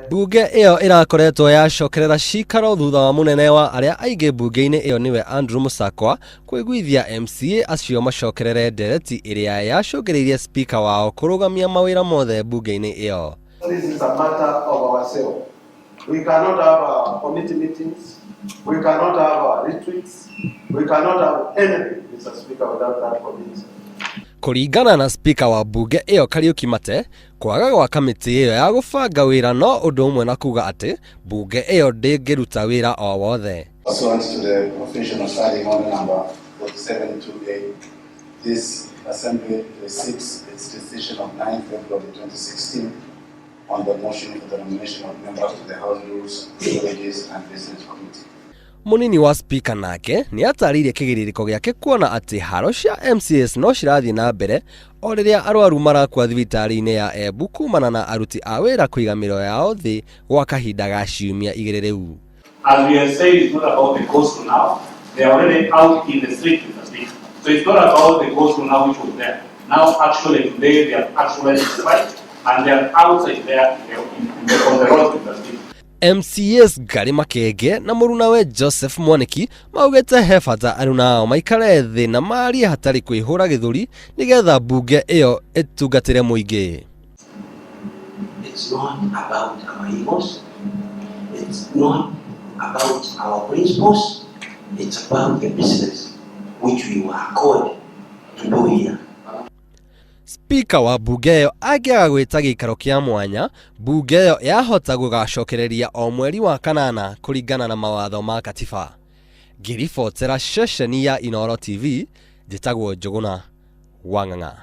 Mbunge ĩyo ĩrakoretwo yacokerera cikaro thutha wa mũnene wa arĩa aingĩ mbunge-inĩ ĩyo nĩwe Andrew Musakwa kũiguithia MCA acio macokerere ndereti ĩrĩa yacũngĩrĩirie spika wao kũrũgamia mawĩra mothe mbunge-inĩ ĩyo. This is a matter of ourselves. We cannot have our committee meetings. We cannot have our retreats. We cannot have anything, Mr. Speaker, without that committee. Kũringana na spika wa mbunge ĩyo Kariuki Mate, kwaga gwa kamĩtĩ ĩyo ya gũbanga wĩra no ũndũ ũmwe na kuga atĩ mbunge ĩyo ndĩngĩruta wĩra o wothe. Pursuant to the provision of Standing Order number 47-2A, this Assembly receives its decision of 9 February 2016 on the motion for the nomination of members to the House Rules, Privileges and Business Committee. Mũnini wa spika nake nĩ atarĩirie kĩgirĩrĩko gĩake kuona atĩ haro cia MCAs no cirathiĩ na mbere o rĩrĩa arwaru marakua thibitarĩ-inĩ ya Embu kumana na aruti a wĩra kũiga mĩroyo yao thĩ gwa kahinda ga ciumia igĩrĩ rĩu. As we have said, it's not about the gospel now. They are already out in the street, Mr. Speaker. So it's not about the gospel now which was there. Now, actually, today they have actually strike and they are outside there on the road, Mr. Speaker. MCAs Ngari Makenge na mũrunawe Joseph Mwaniki maugĩte he bata aruna ao maikare thĩ na marie hatarĩ kwĩhũra gĩthũri nĩgetha mbunge ĩyo ĩtungatĩre mũingĩ. It's not about our egos. It's not about our principles. It's about the business which we were called to do here. Spika wa mbunge ĩyo angĩaga gwĩta gĩikaro kĩa mwanya, mbunge ĩyo yahota gũgacokereria o mweri wa kanana kũringana na mawatho ma katiba. Ngĩribotera ceceni ya Inooro TV, njĩtagwo Njũgũna wa Ng'ang'a.